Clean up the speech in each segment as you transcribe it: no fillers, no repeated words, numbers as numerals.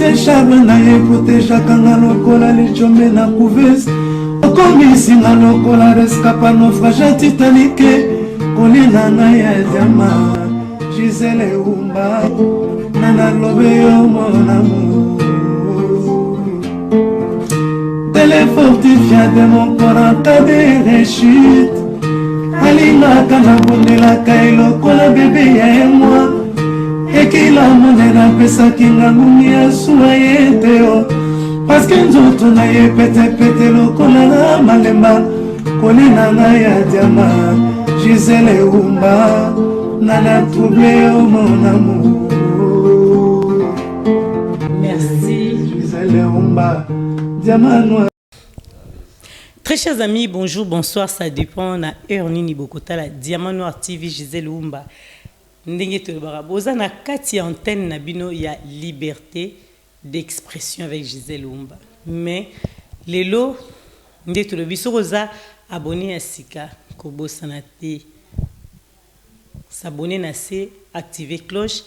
Charme na ye protegeaka nga lokola lijombe na couveuse, okomisi nga lokola rescapa naufrage ya Titanic. Kolina ngai ya diama, Gisele Umba, na nalobe yo mon amour. Tele fortifia de mon corps en cas de rechute. Alingaka nabondelaka ye lokola bebe ya ye mwa ekila monene, apesaki nga ngungi ya suwa ye te o, parceke nzoto na ye petepete lokola na malemba. Kolina ngai ya diama, Gisele Umba, nana trouble yo mon amour. Merci. Gisele Umba, diamant noir. Très chers amis, bonjour, bonsoir, ça dépend na heure nini bokotala Diamant Noir TV, Gisèle Wumba. Ndenge tolobaka, boza na kati ya antenne na bino ya liberté d'expression avec Gisèle Wumba. Mais lelo nde tolobi, soki oza abonné ya sika, kobosana te s'abonner na se, activer cloche.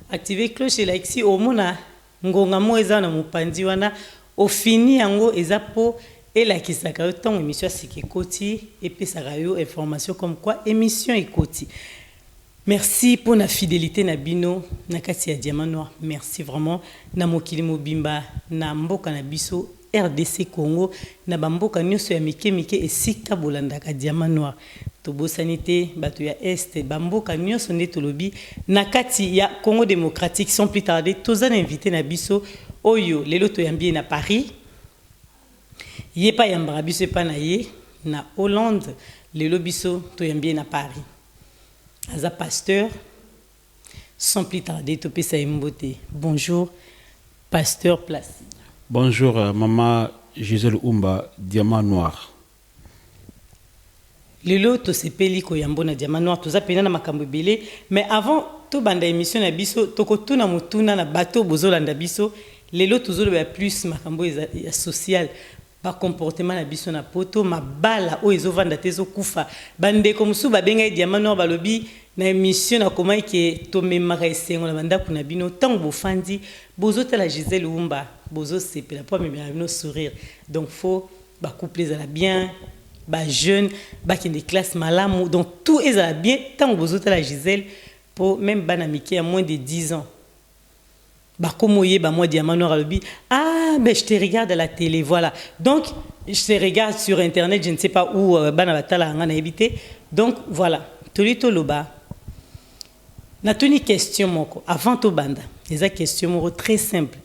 Activer cloche elakisi omona ngonga moko eza na mopanzi wana, ofini yango, eza mpo elakisaka yo ntango émission ya sika ekoti, epesaka yo information comme quoi émission ekoti. Merci mpo na fidélité na bino na kati ya Diamant Noir. Merci vraiment na mokili mobimba, na mboka na biso RDC Congo, na bamboka nyonso ya mike mike esika bolandaka Diamant Noir. Tobosani te bato ya Est, bamboka nyonso nde tolobi na kati ya Congo démocratique. Sans plus tarder, toza na invité na biso oyo lelo toyambi ye na Paris. Ye mpe ayambaka biso epai na ye na Hollande, lelo biso toyambi ye na Paris. Aza pasteur. Sans plus tarder, topesa ye mbote. Bonjour, pasteur Placide. Bonjour, maman Gisèle Umba, Diamant Noir. Lelo tosepeli koyambo na Diamant Noir. Toza pena na makambo ebele, mais avant tobanda émission na biso, tokotuna motuna na bato bozolanda biso. Lelo tozoloba plus makambo ya social, bacomportement na biso na Poto, mabala oyo ezovanda te, ezokufa. Bandeko mosusu babengai Diamant Noir, balobi na émission nakomaki ke tomemaka esengo na bandako na bino. Ntango bofandi bozotala Gisele Wumba, bozosepela mpo amemela bino sourire. Donc faut bacouple ezala bien, bajeune bakende classe malamu, donc tout ezala bien ntango bozotala Gisele, mpo même bana mike ya moins de 10 ans bakomi oyeba mwa Diamant Noir. Alobi: «Ah ben, je te regarde à la télé.» Voilà, donc je te regarde sur internet, je ne sais pas où bana batala nga, nayebi te. Donc voilà, toli toloba. Natuni question moko avant tobanda. Eza question moko très simple.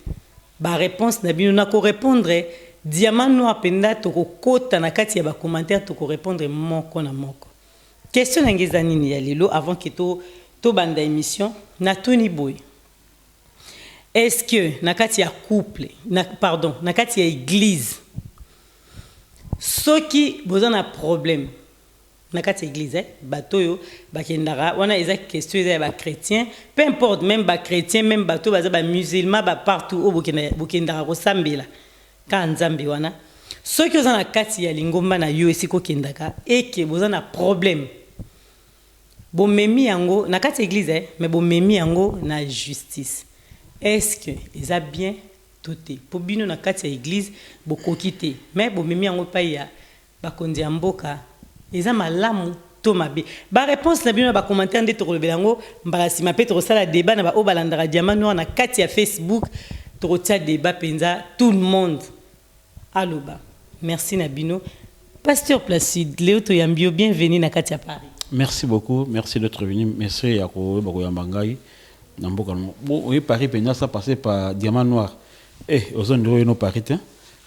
Baréponse na bino, nakorépondre Diamant Noir mpenza, tokokota na kati ya bacommentaire, tokorépondre moko na moko. Question na ngai eza nini ya lelo? Avant ke tobanda émission, natuni boye: est-ce que na kati ya couple na, pardon, na kati ya église, soki boza na problème na kati ya église, eh, bato oyo bakendaka wana, eza question eza ya bachrétien, peu importe, même bachrétien, même bato baza bamusulman, bapartout oyo bokendaka kosambela kaka Nzambe wana, soki oza na kati ya lingomba na yo esika okendaka, eke boza na problème, bomemi yango na kati ya église, eh, mais bomemi yango na justice, est-ce que eza bien to te? Mpo bino na kati ya église bokoki te, mais bomemi yango epai ya bakonzi ya mboka, eza malamu to mabe? Baréponse na bino na bacommentaire nde tokolobela yango mbala nsima, mpe tokosala débat na baoyo balandaka Diamant Noir na kati ya Facebook. Tokotia débat mpenza, tout le monde aloba. Merci na bino. Pasteur Placide, leo toyambi yo, bienvenue na kati ya Paris. Merci beaucoup, merci d'être venu. Merci ya koyeba koyamba ngai na mboka. Bon, oye Paris mpenza ça passé par Diamant Noir. Eh, oza ndiro oyo no Paris te,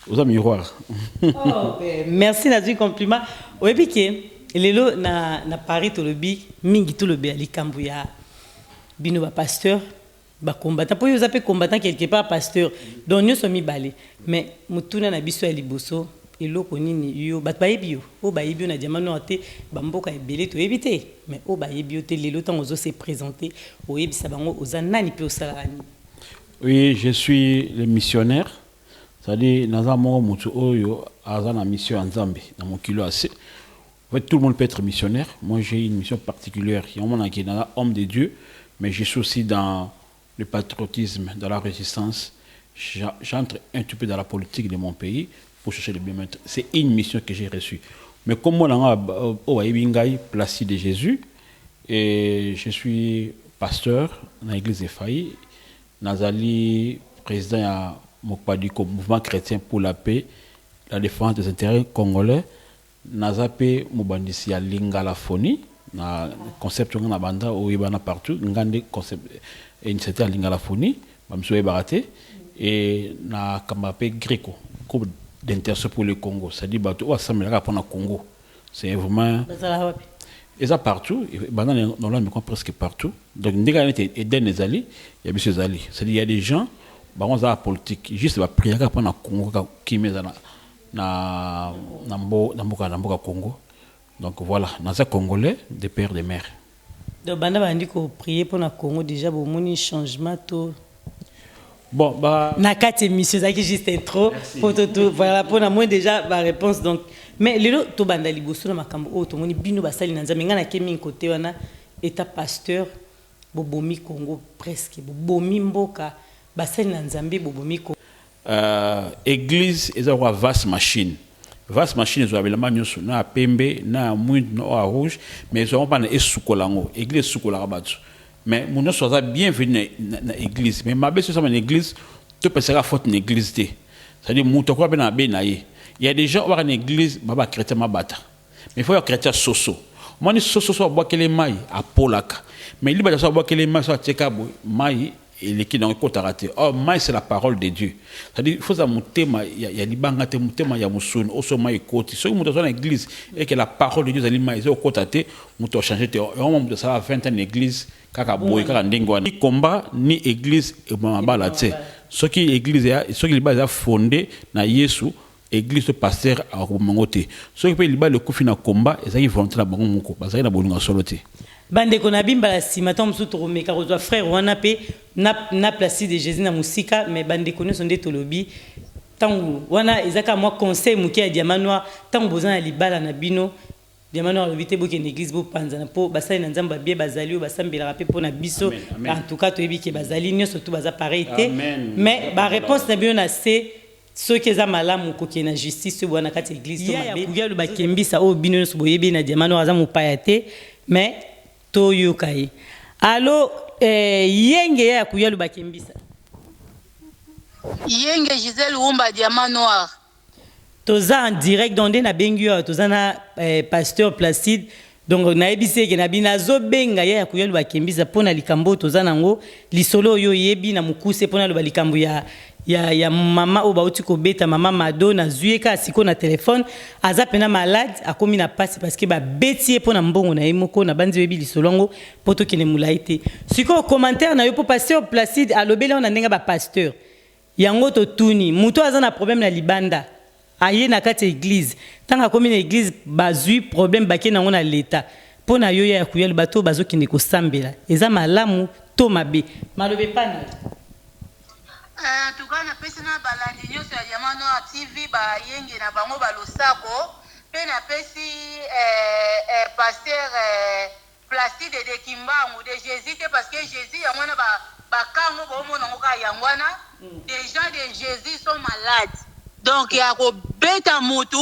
oza miroir. Oh, ben, merci, nazwi compliment. Oyebi ke lelo na Paris tolobi mingi, tolobela likambo ya bino bapasteur, bacombattant, mpo oyo oza mpe combattant quelque part, pasteur, donc nyonso mibale. Mais motuna na biso ya liboso, eloko nini yo bato bayebi yo, oyo bayebi yo na Diamant Noir te, bamboka ebele toyebi te, mais oyo bayebi yo te, lelo ntango ozo se présenter, oyebisa bango oza nani mpe osalaka nini? Oui, je suis le missionnaire, c'est-à-dire naza moko motu oyo aza na mission ya Nzambe na mokili oyo ase. En fait, tout le monde peut être missionnaire. Moi, j'ai une mission particulière. Il y a un moment qui est homme de Dieu, mais je suis aussi dans le patriotisme, dans la résistance. J'entre un petit peu dans la politique de mon pays pour chercher le bien-être. C'est une mission que j'ai reçue. Mais comme moi, oyo bayebi ngai, Placide de Jésus, et je suis pasteur dans l'église Efaï, nazali président ya Mokpadiko, mouvement chrétien pour la paix, la défense des intérêts congolais, naza pe mobandisi ya Lingalaphonie, na concept nga na banda oyebana partout, nga nde concept initiative ya Lingalaphonie, bamiso oyebaka te, et na kamba mpe Greco, groupe d'intercession pour le Congo, c'est-à-dire bato oyo asamelaka mpona Congo. C'est vraiment Bazala wapi? Eza partout, banda na miko presque partout. Donc ndenge neti Eden ezali, ya biso ezali, c'est-à-dire il y a des gens, bango aza politique, juste bapriaka mpona Congo, kaka kimia eza na mboka Congo. Donc voilà, naza congolais de père de mère. Donc banda bandi koprier mpona Congo, déjà bomoni changement to? Bon, bah, Na kati émission ezalaki juste intro po to voilà, mpona moi déjà baréponse. Donc, mais lelo tobanda liboso na makambo oyo tomoni bino basali na Nzambe. Ngai nake mingi kote wana eta pasteur, bobomi Congo presque, bobomi mboka, basali na Nzambe bobomi Congo. Église eza lokola vaste machine. Vaste machine ezwaka bilamba nyonso, na ya pembe, na ya mwindu, na oyo ya rouge, mais ezwaka mpana esukola yango. Église esukolaka bato, mais moto nyonso aza bienvenu na église. Mais mabe so esama na église, topesaka faute na église te. C'est-à-dire moto akoka mpe na mabe na ye. Il y a des gens oyo baka na église, ba bachrétien mabata, mais il faut ya chrétien soso. Omoni soso, so abwakeli mai, apolaka, mais libata so abwakeli mai, so atieka boye, mai eleki nango, ekotaka te. Or mai, c'est la parole de Dieu. C'est-à-dire faut za motema ya libanga te, motema ya mosuni oso mai ekoti. Soki moto aza na église et que la parole de Dieu ezali mai, eza okota te, moto achange te. Yango moto asala 20 ans na église, kaka boye, kaka ndenge wana. Ni combat ni église eboma mabala te. Soki église ya, soki libala eza fondé na Yesu, église to pasteur akoboma yango te. Soki mpe libala ekufi na combat, ezalaki volonté na bango moko, bazalaki na bolingo ya solo te. Bandeko na bimbala nsima, ntango mosusu tokomeka kozwa frère wana mpe na Placide de Jésus na mosika. Mais bandeko nyonso, nde tolobi ntango wana eza kaka mwa conseil moke ya Diamant Noir. Ntango boza na libala na bino, Diamant Noir alobi te bokende église bopanzana, mpo basali na Nzambe babie bazali oyo basambelaka mpe mpo na biso. Amen, amen. En tout cas, toyebi ke bazali nyonso tu baza pareil te. Amen. Mais baréponse na bino na se, soki eza malamu kokende na justice oyo bwana kati ya église to mabe, kuya aloba kembisa oyo bino nyonso boyebi na Diamant Noir, aza mopaya te, mais toyoka ye. Alo, yenge ya kuya aloba kembisa. Yenge, Gisèle Wumba, Diamant Noir. Toza en direct. Donc nde nabengi yo awa, toza na pasteur Placide. Donc nayebisi eke na bino azobenga ye ya koya loba kembisa mpo na likambo oyo toza nango, lisolo oyo oyebi na mokuse, mpo naloba likambo ya mama oyo bauti kobeta, mama Mado. Nazwi ye kaka sikoyo na telefone, aza mpena malade, akomi na pasi parce que babeti ye mpo na mbongo na ye moko. Na bandi oyebi lisolo yango, mpo tokende molai te. Sikoyo commentaire na yo, mpo pasteur Placide alobeli yango na ndenge ya bapasteur yango. Totuni moto aza na problème na libanda, aye na kati ya église. Ntango akomi na église, bazwi problème, bakei nango na leta. Mpo na yo ya koyala, bato oyo bazokende kosambela, eza malamu to mabe? Maloba epa na yo. En tout cas, napesi na balandi nyonso ya Diamant Noir TV bayenge na bango balosako, mpe napesi pasteur Placide de Kimbangu, de Jésus te, parce que Jésus yango wana bakango baomona yango kaka yango wana. Des gens de Jésus sont malades. Donc ya kobeta mutu,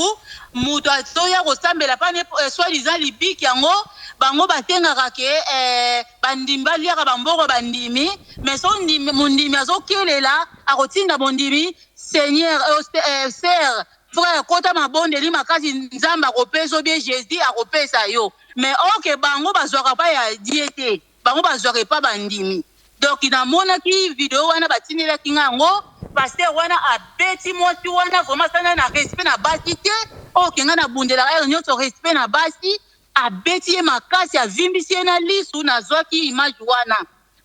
mutu azoya kosambela pane, soi-disant libiki yango bango batengaka ke bandimi baliaka bambongo bandimi. Mais so mondimi azokelela, akotinda mondimi: "Seigneur, sœur, frère, kota mabondeli makasi, Nzambe akopesa yo bien, Jésus akopesa yo." Mais oke bango bazwaka pa ya die te, bango bazwaka epa bandimi. Donc namonaki video wana batindelaki nga yango, pasteur wana abeti mwasi wana, vraiment asala na respect na basi te. Oyo ke nga nabundelaka ere nyonso respect na basi, abeti ye makasi, avimbisi ye na lisu. Nazwaki image wana.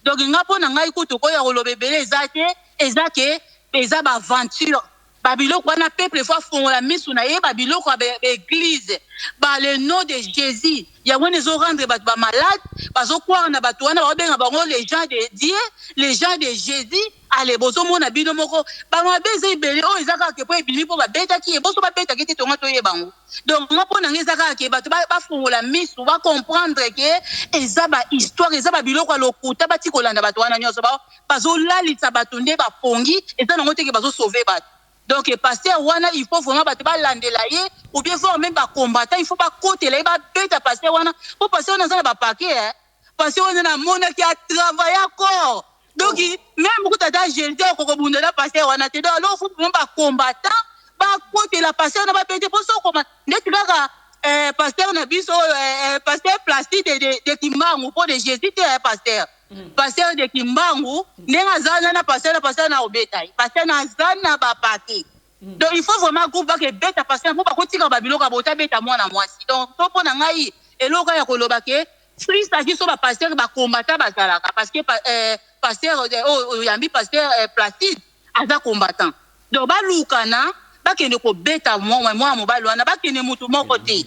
Donc nga, mpo na ngai kutu, koya koloba ebele eza te, eza ke eza baaventure, babiloko wana. Peuple faut afongola misu na ye. Babiloko ya baéglise ba le nom de Jésus, yango wana ezorendre bato bamalade. Bazokwara na bato wana, baobenga bango les gens de Dieu, les gens de Jésus. Ale bozomona bino moko bamabe eza ebele. Oyo eza kaka ke mpo ebimi mpo babetaki ye, boso babetaki te, tonga toyeba yango. Donc nga, mpo na nga, eza kaka ke bato bafungola misu, bacomprendre ke eza bahistoire, eza babiloko ya lokuta. Bati kolanda bato wana nyonso bazolalisa bato nde bapongi, eza nango te ke bazosauve bato. Donc pasteur wana, il faut vraiment bato balandela ye, ou bien voire même bacombattant, il faut bakotela ye, babeta pasteur wana, mpo pasteur wana aza na bapaquet. Pasteur wana namonaki atravaille encore, donc même kuta ata Jésus akokobunda na pasteur wana te. Donc alors faut vraiment bacombattant bakotela pasteur wana, babete, mpo so okoma ndeti kaka pasteur na biso oyo, pasteur Placide de Kimbangu, mpo de Jésus te, pasteur de Kimbangu, ndenge aza na pasteur, na pasteur na obeta ye, pasteur na aza na bapaquet. Donc il faut vraiment groupe bakebeta pasteur, mpo bakotika babiloko ya bota beta mwana mwasi. Donc to mpo na ngai, eloko ya koloba ke il s'agit so bapasteur bacombattant bazalaka, parce que pasteur oyo oyambi, pasteur Placide, aza combattant. Donc balukana, bakende kobeta mwana mobali wana, bakende mutu moko te,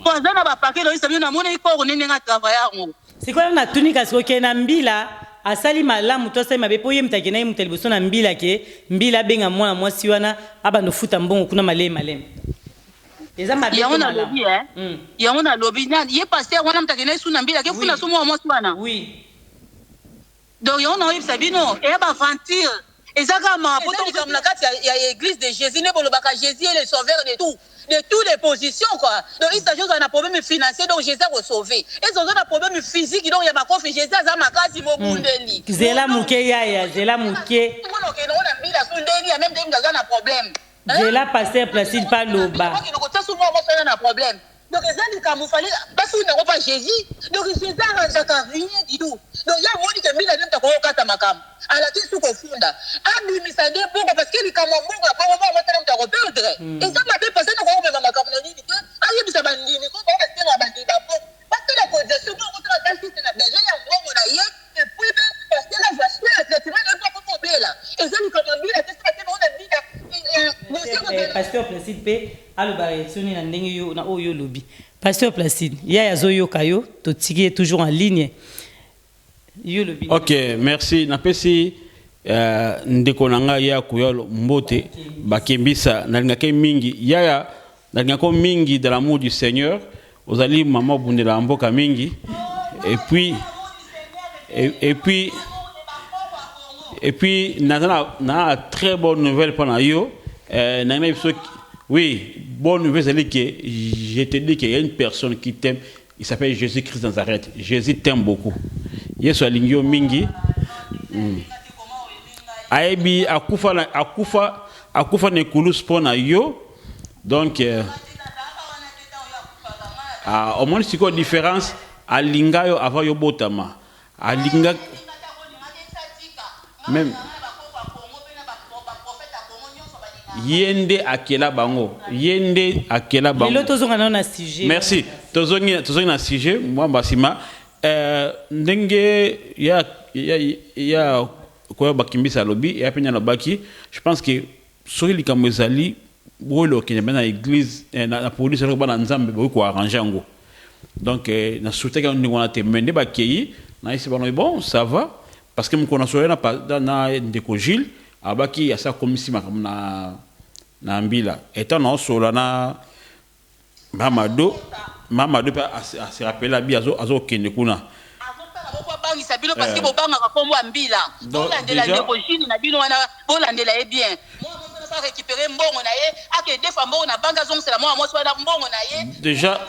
po aza na bapaquet. Loyisa bino, namoni koro nde ndenge atravaille yango. Sikoyo natuni, kasi kokende na mbila, asali malamu to asali mabe? Mpo ye moto akenda, ye moto ya liboso na mbila, ke mbila abenga mwana mwasi wana, abanda ofuta mbongo kuna maleme maleme, eza mabe? Yango nalobi, yango nalobi, ye pasteur wana moto akende su na mbila, ke funa so mwana mwasi wana. Donc yango naoyebisa bino, eya baaventure, eza kaka mawa likambo na kati ya église de Jésus nde bolobaka Jésus est le sauveur de tout, de toutes les positions, quoi. Donc il s'agit ozala na problème financier, donc Jésus akosauve. Eza oza na problème physique, donc ya makofi, Jésus aza makasi, mobundeli. Zela moke, yaya, zela moke. Mona okende ngo na mbila so ndeni ya même ndenge aza na problème. Zela, pasteur Placide paloba. Okende kotia su mwa mwasi na problème. Donc eza likambo fale bafunda yango pa Jésus. Donc Jésus arrangeaka rien du tout. Donc ya moni ke mbila nde moto akokata makambo, alaki su kofunda, abimisa nde mbongo, parce que likambo ya mbongo ya bongo, bongo tala moto akoperdre, eza mabe. Parce que nakokomema makambo na nini te, ayebisa bandimi ko bango basenga bandimi bambongo, basala cotisation bongo, tala aza juste na besoin ya mbongo na ye. Et puis mpe pasteur azwa soin ya traitement na ye mpo akokobela. Eza likambo ya mbila te, soka te bango na mbila. Pasteur Placide mpe aloba réaction nini na ndenge yo na oyo olobi. Pasteur Placide, yaya azoyoka yo, totiki ye toujours en ligne, yo olobi. Ok, merci. Napesi ndeko na ngai ya koya mbote bakembisa. Nalingaki mingi yaya, nalingako mingi dans l'amour du Seigneur. Ozali mama obundela ya mboka mingi. Et puis naza na très bonne nouvelle mpo na yo. Nangi na biso, oui, bonne nouvelle ezali que je te dis qu'il y a une personne qui t'aime, il s'appelle Jésus-Christ Nazareth. Jésus t'aime beaucoup. Yesu alingi yo mingi. Ayebi akufa na akufa na ekulusu mpo na yo. Donc ah, omoni sikoyo différence. Alinga yo avant yo botama, alinga même ye nde akela bango, ye nde akela bango. Lelo tozonga nano na sujet. Merci. Tozongi na sujet mwa basima. Ndenge ya koya bakimbisa alobi ya pene alobaki, je pense que soki likambo ezali oyo okende mpe na église, na police, eloko bana Nzambe bokoki koarrange yango. Donc na soutaki yango ndenge wana te, mais nde bakei nayesi bango, bon, ça va, parce que mokolo nasoya na ndeko Gilles, abaki asa akomisi makambo na mbila etant naosola na Mamado. Mamado mpe ase rappele abi azokende kuna. Bobangisa bino parce que bobangaka kombo ya mbila. Bolandela ndeko Gilles na bino wana, bolandela ye bien. Mwana récupérer mbongo na ye, ake defa mbongo na banque, azongisela mwana mwasi wana mbongo na ye. Déjà,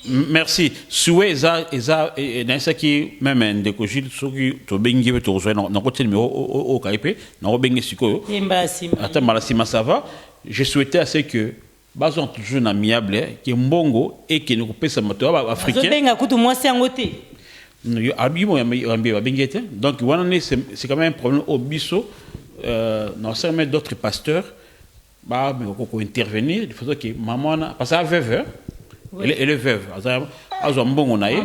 merci. Souhait eza nayesaki même ndeko Gilles, soki tobengi mpe tokozwa nakotia numéro oyo kai mpe nakobenge sikoyo. Ata mbala nsima, ça va. Je souhaitais à ce que bazwa toujours na amiable, ke mbongo ekende kopesa bato ya baafricain. Azobenga kutu mwasi yango te. Yambi babengi ye te. Donc wana nde c'est quand même un problème oyo biso na osala d'autres pasteurs bameka kointervenir de façon que mama wana, parce que veuve, elle est veuve, azwa mbongo na ye.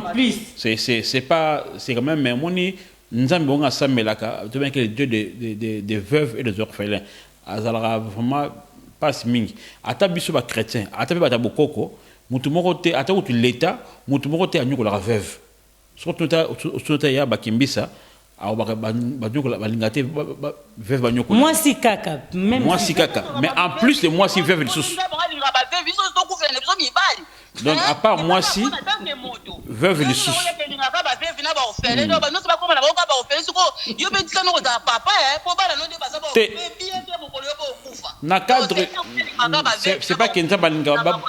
C'est pas, c'est quand même, omoni Nzambe ongo asambelaka, tobengaki le Dieu de veuves et des orphelins, azalaka vraiment mpasi mingi. Ata biso bachrétien, ata mpe bato ya bokoko, motu moko te, ata kutu l'État, motu moko te anyokolaka veuve. Soki otuna ya bakimbisa, Alobaka banyokola, balinga te veuve banyokola. Mwasi kaka même. Mwasi kaka, mais en plus de mwasi, veuve lisusu. Balinga baveuve, biso tokufela na biso mibali. Donc, à part mwasi, veuve lisusu. Elingaka baveuve na baorphelin. Donc banyonso bakoma na bango kaka baorphelin. Siko yo mpe tika no kozala papa mpo bana no nde baza Te. bien te, mokolo yo mpe okufa. Na cadre, c'est pas que Nzambe alingaka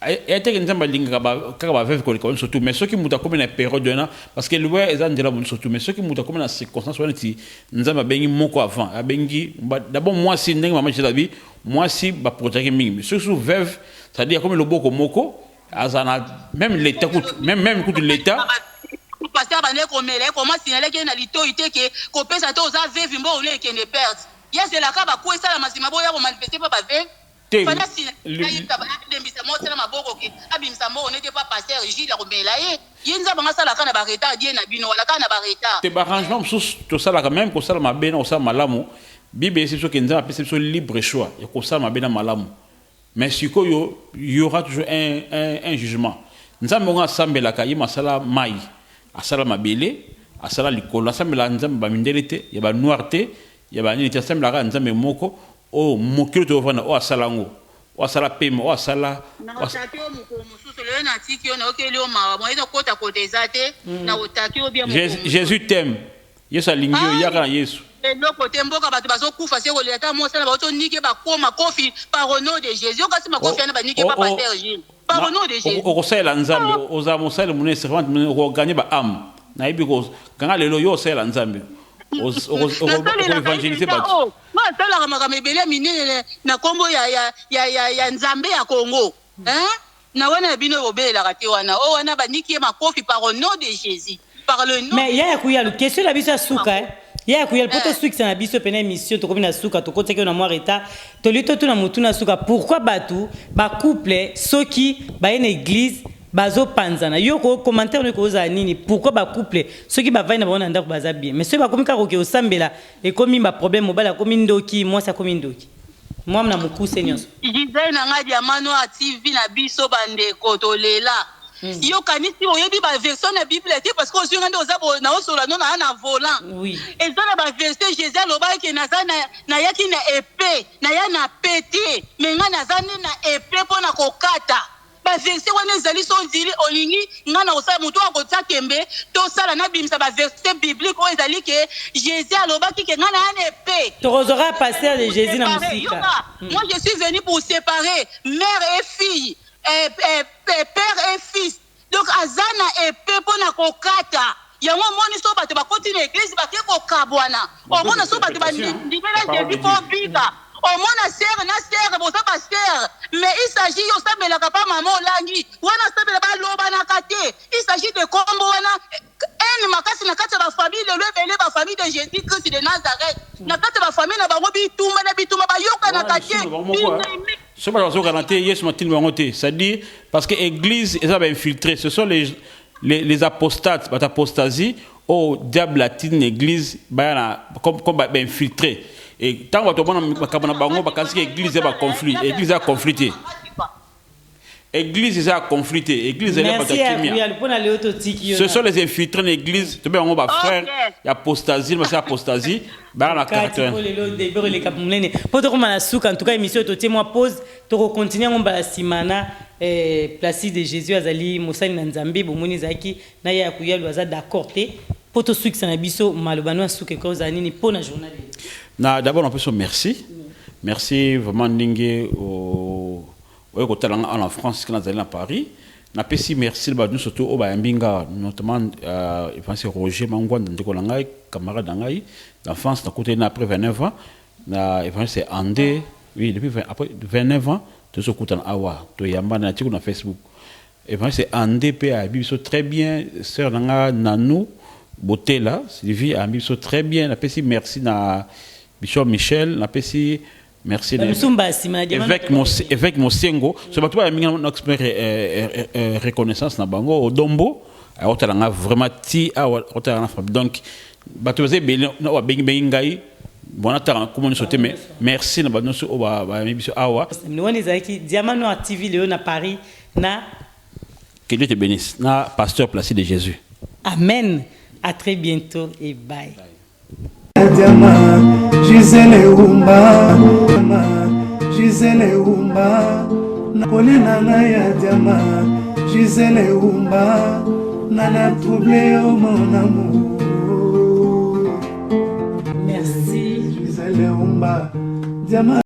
eya te ke Nzambe alingaka kaka baveuve koleka nyonso tout. Mais soki moto akomi na période wana, parce que liwa eza nzela nyonso tout, mais soki moto akomi na circonstance wana, ti Nzambe abengi moko avant, abengi d'abord mwasi, ndenge mama Gisele abi, mwasi baprotégaki mingi. Mais soki su veuve, c'est-à-dire akomi loboko moko, aza na même l'état kutu, même kutu l'état. Pasteur bande komela ye, koma signalaki ye na litoi te ke kopesa te, oza veuve, mbo ono ekende perte. Ye azelaka baku esalama, nsima boya komanifester mpo baveuve. Te. Fana alembisa mosala maboko ke abimisa mbongo nete pa pasteur Gile akomela ye. Ye Nzambe anga asalaka na baretard, ye na bino wana kaka na baretard. Te, baarrangement mosusu tosalaka, même kosala mabe na kosala malamu, Bible eyesi biso ke Nzambe apesi biso libre choix ya kosala mabe na malamu. Mais sikoyo y aura toujours un jugement. Nzambe ngo asambelaka ye masala mai, asala mabele, asala likolo. Asambelaka Nzambe bamindele te, ya banoir te, ya banini te. Asambelaka Nzambe moko oyo mokili tokovanda, oyo asala yango, oyo asala pema, oyo asala. Na otaki yo mokolo mosusu. Lelo natiki yo, naokeli yo mawa moye tokota kota eza te na otaki yo bien mokolo mosusu. Jésus t'aime, Yesu alingi yo, yaka na Yesu. Eloko te, mboka bato bazokufa se kolela. Ata mosala baotonike bakoma kofi par au nom de Jésus. Okasi makofi wana banike pa pasteur Gilles par au nom de Jésus. Okosalela Nzambe, ozala mosali monene, servante monene, okogagner baâme. Nayebi kanga lelo yo osalela Nzambe, okoévangéliser bato. Nga asalaka makambo ebele ya minene na nkombo ya Nzambe ya Congo, hein? Na wana ya bino obelelaka te, wana o wana baniki ye makofi par au nom de Jésus, par le nom. Mais ya kuyalu, question na biso ya suka, eh. Ya kuyalu, po tosukisa na biso pene émission, tokomi na suka, tokotiaki yo na mwa retard. Toli totuna motu na suka: pourquoi bato bacouple soki baye na église bazopanzana? Yo ko commentaire no ekozala nini? Pourquoi bacouple soki bavandi na bango na ndako baza bien, mais soki bakomi kaka koke osambela, ekomi baproblème? Mobali akomi ndoki, mwasi akomi ndoki. Mwa na mokuse nyonso. Gisele na ngai, Diamant Noir TV na biso, bandeko tolela. Yokanisi oyebi baversion na Bible te, parce que ozwi nga nde oza naosola no naa na volant. Eza na baverset Jésus alobaki ke naza nayaki na épée, naya na pe te, mais ngai naza nde na épée mpo na kokata. Baverset wana ezali so nzili olingi ngai na kosala motu akotia tembe, tosala nabimisa baverset biblique oyo ezali ke Jésus alobaki ke ngai naya na épée. Tokozwaka pasteur de Jésus na mosika. Moi, je suis venu pour séparer mère et fille, père et fils. Donc aza na épée mpo na kokata yango. Omoni so bato bakoti na église, bake kokabwana. Omona so bato bandimela Jésus mpo bika, omona sœur na sœur, boza basœur, mais il s'agit yo osambelaka pa mama olangi wana, osambela, balobanaka te. Il s'agit de kombo wana, haine makasi na kati ya bafamille. Lelo ebele bafamille de Jésus Christ de Nazareth, na kati ya bafamille na bango, bitumba na bitumba, bayokanaka te. Soki bato bazokana te, Yesu matindi bango te. C'est-à-dire parce que église eza bainfiltré, ce sont les apostates, bato apostasie oyo diable atindi na église, baya na comme bainfiltré. Et ntango bato bamona makambo na bango, bakanisiki église ya baconflit. Église ya conflit te, église eza ya conflit te, église eza bato ya kimia. Mpona leo totiki yo. Ce sont les infiltrés na église, tobe bango bafrère ya apostasie, basi apostasie baya na caractère. Lelo début eleka monene mpo tokóma na suka. En tout cas, émission totie mwa pause, tokocontinuer yango mbala nsima na Placide de Jésus. Azali mosali na Nzambe. Bomoni ezalaki na ye ya koyalu, aza d'accord te. Mpo tosukisa na biso, maloba no ya suka ekoki ozala nini mpo na journal? Na d'abord napesi merci, merci vraiment ndenge oyo kotala nga en France que nazali na Paris. Napesi merci na bato nyonso to oyo bayambi nga, notamment évangéliste Roger Mangwanda, ndeko na ngai, camarade na ngai d'enfance, nakutani na après 29 ans na évangéliste Andé. Oui, depuis 20, après 29 ans tozokutana awa, toyambana na tiku na Facebook. Évangéliste Andé mpe ayambi biso très bien. Sœur na nga Nanu Botela Sylvie ayambi biso très bien. Napesi merci na bishop Michel, napesi merci na Msumba nsima na diamant. Évêque Mosengo. So bato bayambi nga na exprimer reconnaissance na bango. Odombo aotala nga vraiment ti awa, aotala nga na. Donc bato baza ebele na oyo babengi ngai, bon, natanga kombo nyonso te, mais merci na bato nyonso oyo bayambi biso awa. Wana ezalaki Diamant Noir TV lelo na Paris na Que Dieu te bénisse na pasteur Placide de Jésus. Amen. À très bientôt et bye, bye. Diama Gisele Umba, Gisele Umba, nakoli na ngai ya diama Gisele Umba, nana trouble yo mon amour. Merci. Gisele Umba, diama.